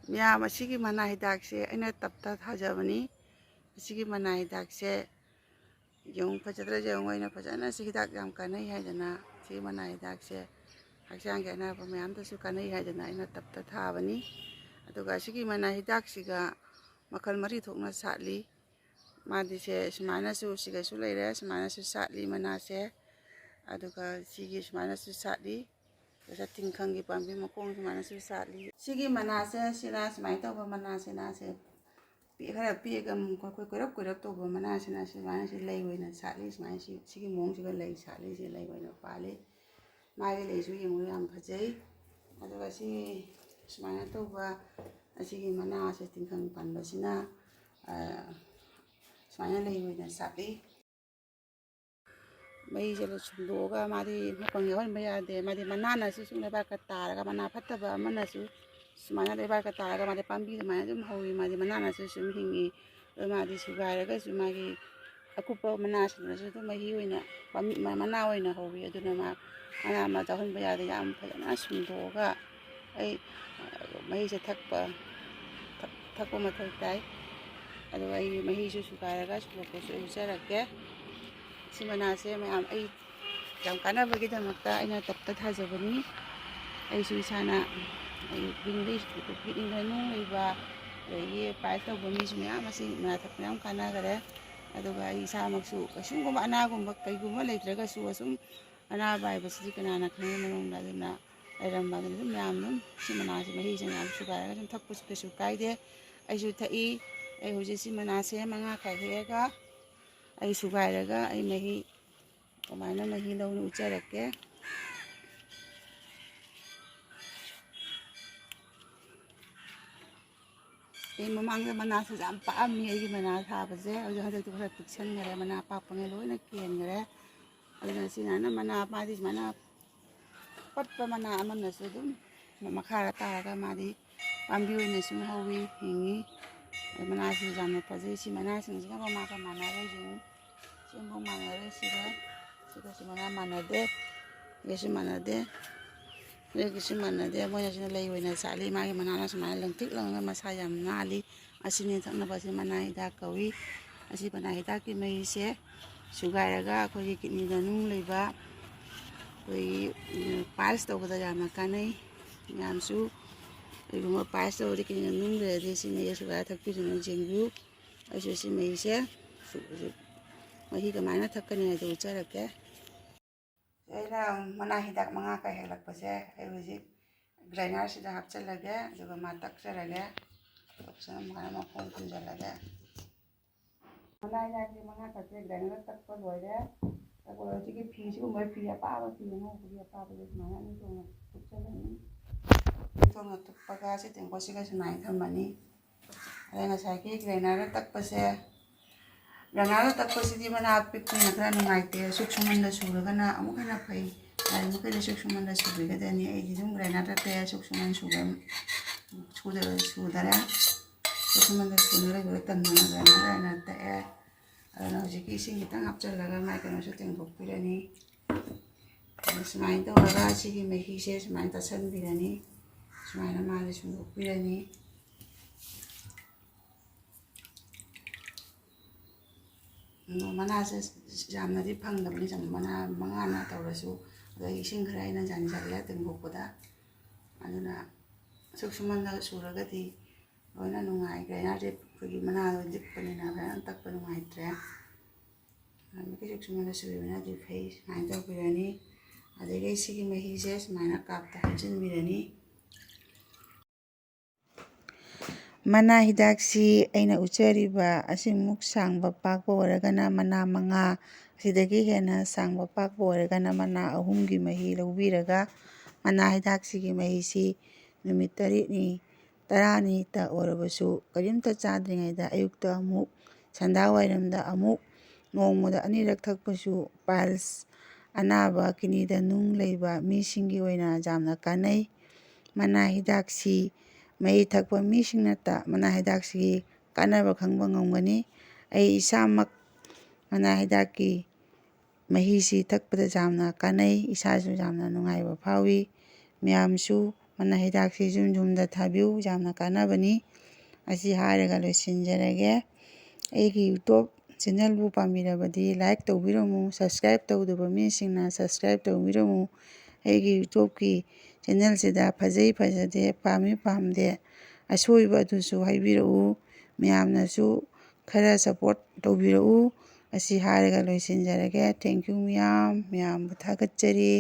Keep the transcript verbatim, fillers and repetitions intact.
ꯃꯌꯥꯝ, ꯑꯁꯤꯒꯤ ꯃꯅꯥ ꯍꯤꯗꯥꯛꯁꯦ ꯑꯩꯅ ꯇꯞꯇ ꯊꯥꯖꯕꯅꯤ꯫ ꯑꯁꯤꯒꯤ ꯃꯅꯥ ꯍꯤꯗꯥꯛꯁꯦ ꯌꯦꯡꯉꯨ, ꯐꯖꯗ꯭ꯔꯥ ꯌꯦꯡꯉꯨ, ꯑꯩꯅ ꯐꯖꯅ ꯁꯤ ꯍꯤꯗꯥꯛ ꯌꯥꯝ ꯀꯥꯟꯅꯩ ꯍꯥꯏꯗꯅ, ꯁꯤꯒꯤ ꯃꯅꯥ ꯍꯤꯗꯥꯛꯁꯦ ꯍꯛꯆꯥꯡꯒꯤ ꯑꯅꯥꯕ ꯃꯌꯥꯝꯗꯁꯨ ꯀꯥꯟꯅꯩ ꯍꯥꯏꯗꯅ ꯑꯩꯅ ꯇꯞꯇ ꯊꯥꯕꯅꯤ꯫ ꯑꯗꯨꯒ ꯁꯤꯒꯤ ꯃꯅꯥ ꯍꯤꯗꯥꯛꯁꯤꯒ ꯃꯈꯜ ꯃꯔꯤ ꯊꯣꯛꯅ ꯁꯥꯠꯂꯤ꯫ ꯃꯥꯗꯤꯁꯦ ꯁꯨꯃꯥꯏꯅꯁꯨ, ꯁꯤꯒꯁꯨ ꯂꯩꯔꯦ, ꯁꯨꯃꯥꯏꯅꯁꯨ ꯁꯥꯠꯂꯤ ꯃꯅꯥꯁꯦ꯫ ꯑꯗꯨꯒ ꯁꯤꯒꯤ ꯁꯨꯃꯥꯏꯅꯁꯨ ꯁꯥꯠꯂꯤ꯫ ꯑꯗꯨꯒ ꯇꯤꯡꯈꯪꯒꯤ ꯄꯥꯝꯕꯤ ꯃꯈꯣꯡ ꯁꯨꯃꯥꯏꯅꯁꯨ ꯁꯥꯠꯂꯤ꯫ ꯁꯤꯒꯤ ꯃꯅꯥꯁꯦ, ꯁꯤꯅ ꯁꯨꯃꯥꯏꯅ ꯇꯧꯕ ꯃꯅꯥꯁꯤꯅ ꯁꯦ ꯄꯤ-, ꯈꯔ ꯄꯤꯛꯑꯒ ꯑꯃꯨꯛ ꯑꯩꯈꯣꯏ ꯀꯣꯏꯔꯞ ꯀꯣꯏꯔꯞ ꯇꯧꯕ ꯃꯅꯥꯁꯤꯅ ꯁꯨꯃꯥꯏꯅ ꯁꯤ ꯂꯩ ꯑꯣꯏꯅ ꯁꯥꯠꯂꯤ꯫ ꯁꯨꯃꯥꯏꯅ ꯁꯤ, ꯁꯤꯒꯤ ꯃꯑꯣꯡꯁꯤꯒ ꯂꯩ ꯁꯥꯠꯂꯤꯁꯦ ꯂꯩ ꯑꯣꯏꯅ ꯄꯥꯜꯂꯤ꯫ ꯃꯥꯒꯤ ꯂꯩꯁꯨ ꯌꯦꯡꯕꯗ ꯌꯥꯝ ꯐꯖꯩ꯫ ꯑꯗꯨꯒ ꯁꯤ ꯁꯨꯃꯥꯏꯅ ꯇꯧꯕ ꯑꯁꯤꯒꯤ ꯃꯅꯥꯁꯦ ꯇꯤꯡꯈꯪ ꯄꯥꯟꯕꯁꯤꯅ, ꯑ, ꯁꯨꯃꯥꯏꯅ ꯂꯩ ꯑꯣꯏꯅ ꯁꯥꯠꯂꯤ꯫ ꯃꯍꯤꯁꯦ ꯁꯨꯝꯗꯣꯛꯑꯒ ꯃꯥꯗꯤ ꯃꯄꯪ ꯌꯥꯎꯍꯟꯕ ꯌꯥꯗꯦ꯫ ꯃꯥꯗꯤ ꯃꯅꯥꯅꯁꯨ ꯁꯨꯝ ꯂꯩꯕꯥꯛꯇ ꯇꯥꯔꯒ, ꯃꯅꯥ ꯐꯠꯇꯕ ꯑꯃꯅꯁꯨ ꯁꯨꯃꯥꯏꯅ ꯂꯩꯕꯥꯛꯇ ꯇꯥꯔꯒ ꯃꯥꯗꯤ ꯄꯥꯝꯕꯤ ꯑꯗꯨꯃꯥꯏꯅ ꯑꯗꯨꯝ ꯍꯧꯋꯤ꯫ ꯃꯥꯗꯤ ꯃꯅꯥꯅꯁꯨ ꯁꯨꯝ ꯍꯤꯡꯉꯤ꯫ ꯑꯗꯨ ꯃꯥꯗꯤ ꯁꯨꯒꯥꯏꯔꯒꯁꯨ ꯃꯥꯒꯤ ꯑꯀꯨꯞꯄ ꯃꯅꯥꯁꯤꯡꯗꯨꯅꯁꯨ ꯑꯗꯨꯝ ꯃꯍꯤ ꯑꯣꯏꯅ, ꯄꯥꯝꯕꯤ-, ꯃ-, ꯃꯅꯥ ꯑꯣꯏꯅ ꯍꯧꯋꯤ꯫ ꯑꯗꯨꯅ ꯃꯥ ꯃꯅꯥ ꯑꯃ ꯌꯥꯎꯍꯟꯕ ꯌꯥꯗꯦ꯫ ꯌꯥꯝ ꯐꯖꯅ ꯁꯨꯝꯗꯣꯛꯑꯒ ꯑꯩ, ꯑ, ꯃꯍꯤꯁꯦ ꯊꯛꯄ, ꯊꯛ-, ꯊꯛꯄ ꯃꯊꯧ ꯇꯥꯏ꯫ ꯑꯗꯨꯒ ꯑꯩ ꯃꯍꯤꯁꯨ ꯁꯨꯒꯥꯏꯔꯒ ꯁꯨꯗꯣꯛꯄꯁꯨ ꯑꯩ ꯎꯠꯆꯔꯛꯀꯦ꯫ ꯁꯤ ꯃꯅꯥꯁꯦ ꯃꯌꯥꯝ ꯑꯩ ꯌꯥꯝ ꯀꯥꯟꯅꯕꯒꯤꯗꯃꯛꯇ ꯑꯩꯅ ꯇꯞꯇ ꯊꯥꯖꯕꯅꯤ꯫ ꯑꯩꯁꯨ ꯏꯁꯥꯅ, ꯑꯩ ꯌꯨꯝꯗ ꯄꯤꯛꯅꯤꯡꯗ ꯅꯨꯡ ꯂꯩꯕ, ꯑꯗꯒꯤ ꯄꯥꯏꯜꯁ ꯇꯧꯕ ꯃꯤꯁꯨ ꯃꯌꯥꯝ ꯑꯁꯤ ꯃꯅꯥ ꯊꯛꯄ ꯌꯥꯝ ꯀꯥꯟꯅꯈꯔꯦ꯫ ꯑꯗꯨꯒ ꯑꯩ ꯏꯁꯥꯃꯛꯁꯨ ꯀꯩꯁꯨꯝꯒꯨꯝꯕ ꯑꯅꯥꯒꯨꯝꯕ ꯀꯩꯒꯨꯝꯕ ꯂꯩꯇ꯭ꯔꯒꯁꯨ, ꯑꯁꯨꯝ ꯑꯅꯥꯕ ꯍꯥꯏꯕꯁꯤꯗꯤ ꯀꯅꯥꯅ ꯈꯪꯉꯤ ꯃꯅꯨꯡꯗ? ꯑꯗꯨꯅ ꯂꯩꯔꯝꯕ ꯑꯗꯨꯝ ꯃꯌꯥꯝ ꯑꯗꯨꯝ ꯁꯤ ꯃꯅꯥꯁꯦ ꯃꯍꯤꯁꯦ ꯃꯌꯥꯝ ꯁꯨꯒꯥꯏꯔꯒ ꯑꯗꯨꯝ ꯊꯛꯄꯁꯨ ꯀꯩꯁꯨ ꯀꯥꯏꯗꯦ꯫ ꯑꯩꯁꯨ ꯊꯛꯏ꯫ ꯑꯩ ꯍꯧꯖꯤꯛ ꯁꯤ ꯃꯅꯥꯁꯦ ꯃꯉꯥ ꯈꯥꯏ ꯍꯦꯛꯑꯒ ꯑꯩ ꯁꯨꯒꯥꯏꯔꯒ ꯑꯩ ꯃꯍꯤ ꯀꯃꯥꯏꯅ ꯃꯍꯤ ꯂꯧꯅꯤ ꯎꯠꯆꯔꯛꯀꯦ꯫ ꯑꯩ ꯃꯃꯥꯡꯗ ꯃꯅꯥꯁꯦ ꯌꯥꯝ ꯄꯥꯛꯑꯝꯃꯤ, ꯑꯩꯒꯤ ꯃꯅꯥ ꯊꯥꯕꯁꯦ꯫ ꯍꯧꯖꯤꯛ ꯍꯟꯗꯛꯇꯤ ꯈꯔ ꯄꯤꯛꯁꯟꯈꯔꯦ, ꯃꯅꯥ ꯄꯥꯛꯄꯉꯩ ꯂꯣꯏꯅ ꯀꯦꯟꯈꯔꯦ꯫ ꯑꯗꯨꯅ ꯁꯤ ꯁꯨꯃꯥꯏꯅ ꯃꯅꯥ, ꯃꯥꯗꯤ ꯁꯨꯃꯥꯏꯅ ꯄꯠꯄ ꯃꯅꯥ ꯑꯃꯅꯁꯨ ꯑꯗꯨꯝ ꯃꯈꯥꯗ ꯇꯥꯔꯒ ꯃꯥꯗꯤ ꯄꯥꯝꯕꯤ ꯑꯣꯏꯅ ꯁꯨꯝ ꯍꯧꯋꯤ, ꯍꯤꯡꯉꯤ꯫ ꯑꯗꯩ ꯃꯅꯥꯁꯤꯁꯨ ꯌꯥꯝꯅ ꯐꯖꯩ꯫ ꯁꯤ ꯃꯅꯥꯁꯤꯡꯁꯤꯒ ꯃꯃꯥꯒ ꯃꯥꯟꯅꯔꯣꯏ, ꯌꯦꯡꯉꯨ꯫ ꯁꯤ ꯑꯃꯐꯥꯎ ꯃꯥꯟꯅꯔꯣꯏ꯫ ꯁꯤꯒ, ꯁꯤꯒꯁꯨ ꯃꯅꯥ ꯃꯥꯟꯅꯗꯦ, ꯁꯤꯒꯁꯨ ꯃꯥꯟꯅꯗꯦ꯫ ꯑꯗꯨꯒꯤꯁꯨ ꯃꯥꯟꯅꯗꯦ꯫ ꯃꯣꯏꯅ ꯁꯤꯅ ꯂꯩ ꯑꯣꯏꯅ ꯁꯥꯠꯂꯤ꯫ ꯃꯥꯒꯤ ꯃꯅꯥꯅ ꯁꯨꯃꯥꯏꯅ ꯂꯪꯇ꯭ꯔꯤꯛ ꯂꯪꯉꯒ ꯃꯁꯥ ꯌꯥꯝ ꯅꯥꯜꯂꯤ꯫ ꯑꯁꯤꯅꯤ ꯊꯛꯅꯕꯁꯦ ꯃꯅꯥ ꯍꯤꯗꯥꯛ ꯀꯧꯏ꯫ ꯑꯁꯤ ꯃꯅꯥ ꯍꯤꯗꯥꯛꯀꯤ ꯃꯍꯤꯁꯦ ꯁꯨꯒꯥꯏꯔꯒ ꯑꯩꯈꯣꯏꯒꯤ ꯀꯤꯠꯅꯤꯗ ꯅꯨꯡ ꯂꯩꯕ, ꯑꯩꯈꯣꯏꯒꯤ, ꯎꯝ, ꯄꯥꯏꯜꯁ ꯇꯧꯕꯗ ꯌꯥꯝꯅ ꯀꯥꯟꯅꯩ꯫ ꯃꯌꯥꯝꯁꯨ ꯀꯔꯤꯒꯨꯝꯕ ꯄꯥꯏꯜꯁ ꯇꯧꯔꯗꯤ, ꯀꯤꯠꯅꯤꯗ ꯅꯨꯡ ꯂꯩꯔꯗꯤ ꯁꯤ ꯃꯍꯤ ꯁꯨꯒꯥꯏꯔ ꯊꯛꯄꯤꯗꯨꯅ ꯌꯦꯡꯕꯤꯌꯨ꯫ ꯑꯩꯁꯨ ꯁꯤ ꯃꯍꯤꯁꯦ ꯁꯨ-, ꯁꯨ-, ꯃꯍꯤ ꯀꯃꯥꯏꯅ ꯊꯛꯀꯅꯤ ꯍꯥꯏꯗꯣ ꯎꯠꯆꯔꯛꯀꯦ꯫ ꯑꯩꯅ ꯃꯅꯥ ꯍꯤꯗꯥꯛ ꯃꯉꯥ ꯀꯥꯏꯍꯜꯂꯛꯄꯁꯦ ꯑꯩ ꯍꯧꯖꯤꯛ ꯒ꯭ꯔꯥꯏꯟꯗꯔꯁꯤꯗ ꯍꯥꯞꯆꯤꯜꯂꯒꯦ, ꯑꯗꯨꯒ ꯃꯥ ꯇꯛꯆꯔꯒꯦ꯫ ꯇꯛꯆꯔ ꯃꯈꯥꯗ ꯃꯈꯣꯡ ꯊꯝꯖꯤꯜꯂꯒꯦ꯫ ꯃꯅꯥ ꯍꯤꯗꯥꯛꯁꯦ ꯃꯉꯥ ꯈꯛꯁꯦ ꯒ꯭ꯔꯥꯏꯟꯗꯔꯗ ꯇꯛꯄ ꯂꯣꯏꯔꯦ꯫ ꯇꯛꯄ ꯂꯣꯏꯔꯦ꯫ ꯍꯧꯖꯤꯛꯀꯤ ꯐꯤ, ꯁꯤꯒꯨꯝꯕ ꯐꯤ ꯑꯄꯥꯕ, ꯐꯤ ꯑꯉꯧꯕꯒꯤ ꯑꯄꯥꯕꯁꯦ ꯁꯨꯃꯥꯏꯅ ꯑꯅꯤ ꯊꯣꯛꯅ ꯊꯨꯞꯆꯜꯂꯅꯤ꯫ ꯑꯅꯤ ꯊꯣꯛꯅ ꯊꯨꯞꯄꯒ ꯁꯤ ꯇꯦꯡꯀꯣꯠꯁꯤꯒ ꯁꯨꯃꯥꯏꯅ ꯊꯝꯃꯅꯤ꯫ ꯑꯗ ꯉꯁꯥꯏꯒꯤ ꯒ꯭ꯔꯥꯏꯟꯗꯔꯗ ꯇꯛꯄꯁꯦ, ꯒ꯭ꯔꯥꯏꯟꯗꯔꯗ ꯇꯛꯄꯁꯤꯗꯤ ꯃꯅꯥ ꯑꯄꯤꯛꯄꯅꯤꯅ ꯈꯔ ꯅꯨꯡꯉꯥꯏꯇꯦ, ꯁꯨꯛ ꯁꯨꯃꯟꯗ ꯁꯨꯔꯒꯅ ꯑꯃꯨꯛ ꯍꯦꯟꯅ ꯐꯩ꯫ ꯌꯥꯔꯤꯃꯈꯩꯗꯤ ꯁꯨꯛ ꯁꯨꯃꯟꯗ ꯁꯨꯕꯤꯒꯗꯕꯅꯤ꯫ ꯑꯩꯗꯤ ꯑꯗꯨꯝ ꯒ꯭ꯔꯥꯏꯟꯗꯔꯗ ꯇꯛꯑꯦ, ꯁꯨꯛ ꯁꯨꯃꯟ ꯁꯨꯕ-, ꯁꯨꯗ-, ꯁꯨꯗꯔꯦ꯫ ꯁꯨꯛ ꯁꯨꯃꯟꯗ ꯁꯨꯅ ꯂꯩꯕꯗ ꯇꯟꯗꯅ ꯒ꯭ꯔꯥꯏꯟꯗꯔꯗ ꯑꯣꯏꯅ ꯇꯛꯑꯦ꯫ ꯑꯗꯨꯅ ꯍꯧꯖꯤꯛꯀꯤ ꯏꯁꯤꯡ ꯈꯤꯇꯪ ꯍꯥꯞꯆꯤꯜꯂꯒ ꯃꯥꯏ ꯀꯩꯅꯣꯁꯨ ꯇꯦꯡꯊꯣꯛꯄꯤꯔꯅꯤ꯫ ꯑꯗꯨ ꯁꯨꯃꯥꯏꯅ ꯇꯧꯔꯒ ꯁꯤꯒꯤ ꯃꯍꯤꯁꯦ ꯁꯨꯃꯥꯏꯅ ꯇꯥꯁꯟꯕꯤꯔꯅꯤ꯫ ꯁꯨꯃꯥꯏꯅ ꯃꯥꯁꯦ ꯁꯨꯝꯗꯣꯛꯄꯤꯔꯅꯤ꯫ ꯑꯗꯣ ꯃꯅꯥꯁꯦ ꯌꯥꯝꯅꯗꯤ ꯐꯪꯗꯕꯅꯤ, ꯆꯝ-, ꯃꯅꯥ ꯃꯉꯥꯅ ꯇꯧꯔꯁꯨ꯫ ꯑꯗꯣ ꯑꯩ ꯏꯁꯤꯡ ꯈꯔ ꯑꯩꯅ ꯌꯥꯟꯁꯤꯜꯂꯦ ꯇꯦꯡꯊꯣꯛꯄꯗ꯫ ꯑꯗꯨꯅ ꯁꯨꯛ ꯁꯨꯃꯟꯗ ꯁꯨꯔꯒꯗꯤ ꯂꯣꯏꯅ ꯅꯨꯡꯉꯥꯏꯈ꯭ꯔꯦ꯫ ꯒ꯭ꯔꯥꯏꯟꯗꯔꯁꯦ ꯑꯩꯈꯣꯏꯒꯤ ꯃꯅꯥꯗꯣ ꯂꯤꯛꯄꯅꯤꯅ ꯐꯖꯅ ꯇꯛꯄ ꯅꯨꯡꯉꯥꯏꯇ꯭ꯔꯦ꯫ ꯑꯗꯨꯒꯤ ꯁꯨꯛ ꯁꯨꯃꯟꯗ ꯁꯨꯕꯤꯕꯅꯗꯤ ꯐꯩ꯫ ꯁꯨꯃꯥꯏꯅ ꯇꯧꯕꯤꯔꯅꯤ꯫ ꯑꯗꯒꯤ ꯁꯤꯒꯤ ꯃꯍꯤꯁꯦ ꯁꯨꯃꯥꯏꯅ ꯀꯞꯇ ꯍꯩꯖꯤꯟꯕꯤꯔꯅꯤ꯫ ꯃꯅꯥ ꯍꯤꯗꯥꯛꯁꯤ ꯑꯩꯅ ꯎꯠꯆꯔꯤꯕ ꯑꯁꯤꯃꯨꯛ ꯁꯥꯡꯕ ꯄꯥꯛꯄ ꯑꯣꯏꯔꯒꯅ ꯃꯅꯥ ꯃꯉꯥ, ꯑꯁꯤꯗꯒꯤ ꯍꯦꯟꯅ ꯁꯥꯡꯕ ꯄꯥꯛꯄ ꯑꯣꯏꯔꯒꯅ ꯃꯅꯥ ꯑꯍꯨꯝꯒꯤ ꯃꯍꯤ ꯂꯧꯕꯤꯔꯒ, ꯃꯅꯥ ꯍꯤꯗꯥꯛꯁꯤꯒꯤ ꯃꯍꯤꯁꯤ ꯅꯨꯃꯤꯠ ꯇꯔꯦꯠꯅꯤ, ꯇꯔꯥꯅꯤꯇ ꯑꯣꯏꯔꯕꯁꯨ ꯀꯔꯤꯝꯇ ꯆꯥꯗ꯭ꯔꯤꯉꯩꯗ ꯑꯌꯨꯛꯇ ꯑꯃꯨꯛ, ꯁꯟꯗꯥ ꯋꯥꯏꯔꯝꯗ ꯑꯃꯨꯛ, ꯅꯣꯡꯃꯗ ꯑꯅꯤꯔꯛ ꯊꯛꯄꯁꯨ ꯄꯥꯏꯜꯁ ꯑꯅꯥꯕ, ꯀꯤꯗꯅꯤꯗ ꯅꯨꯡ ꯂꯩꯕ ꯃꯤꯁꯤꯡꯒꯤ ꯑꯣꯏꯅ ꯌꯥꯝꯅ ꯀꯥꯟꯅꯩ꯫ ꯃꯅꯥ ꯍꯤꯗꯥꯛꯁꯤ ꯃꯍꯤ ꯊꯛꯄ ꯃꯤꯁꯤꯡꯅꯇ ꯃꯅꯥ ꯍꯤꯗꯥꯛꯁꯤꯒꯤ ꯀꯥꯟꯅꯕ ꯈꯪꯕ ꯉꯝꯒꯅꯤ꯫ ꯑꯩ ꯏꯁꯥꯃꯛ ꯃꯅꯥ ꯍꯤꯗꯥꯛꯀꯤ ꯃꯍꯤꯁꯤ ꯊꯛꯄꯗ ꯌꯥꯝꯅ ꯀꯥꯟꯅꯩ, ꯏꯁꯥꯁꯨ ꯌꯥꯝꯅ ꯅꯨꯡꯉꯥꯏꯕ ꯐꯥꯎꯏ꯫ ꯃꯌꯥꯝꯁꯨ ꯃꯅꯥ ꯍꯤꯗꯥꯛꯁꯤ ꯌꯨꯝ ꯌꯨꯝꯗ ꯊꯥꯕꯤꯌꯨ, ꯌꯥꯝꯅ ꯀꯥꯟꯅꯕꯅꯤ꯫ ꯑꯁꯤ ꯍꯥꯏꯔꯒ ꯂꯣꯏꯁꯤꯟꯖꯔꯒꯦ꯫ ꯑꯩꯒꯤ YouTube ꯆꯦꯅꯦꯜꯕꯨ ꯄꯥꯝꯕꯤꯔꯕꯗꯤ ꯂꯥꯏꯛ ꯇꯧꯕꯤꯔꯝꯃꯨ, ꯁꯕꯁꯀ꯭ꯔꯥꯏꯞ ꯇꯧꯗꯕ ꯃꯤꯁꯤꯡꯅ ꯁꯕꯁꯀ꯭ꯔꯥꯏꯞ ꯇꯧꯕꯤꯔꯝꯃꯨ꯫ ꯑꯩꯒꯤ YouTubeꯀꯤ ꯆꯦꯅꯦꯜꯁꯤꯗ ꯐꯖꯩ ꯐꯖꯗꯦ, ꯄꯥꯝꯃꯤ ꯄꯥꯝꯗꯦ, ꯑꯁꯣꯏꯕ ꯑꯗꯨꯁꯨ ꯍꯥꯏꯕꯤꯔꯛꯎ꯫ ꯃꯌꯥꯝꯅꯁꯨ ꯈꯔ ꯁꯞꯄꯣꯔꯠ ꯇꯧꯕꯤꯔꯛꯎ꯫ ꯑꯁꯤ ꯍꯥꯏꯔꯒ ꯂꯣꯏꯁꯤꯟꯖꯔꯒꯦ꯫ Thank you ꯃꯌꯥꯝ, ꯃꯌꯥꯝꯕꯨ ꯊꯥꯒꯠꯆꯔꯤ꯫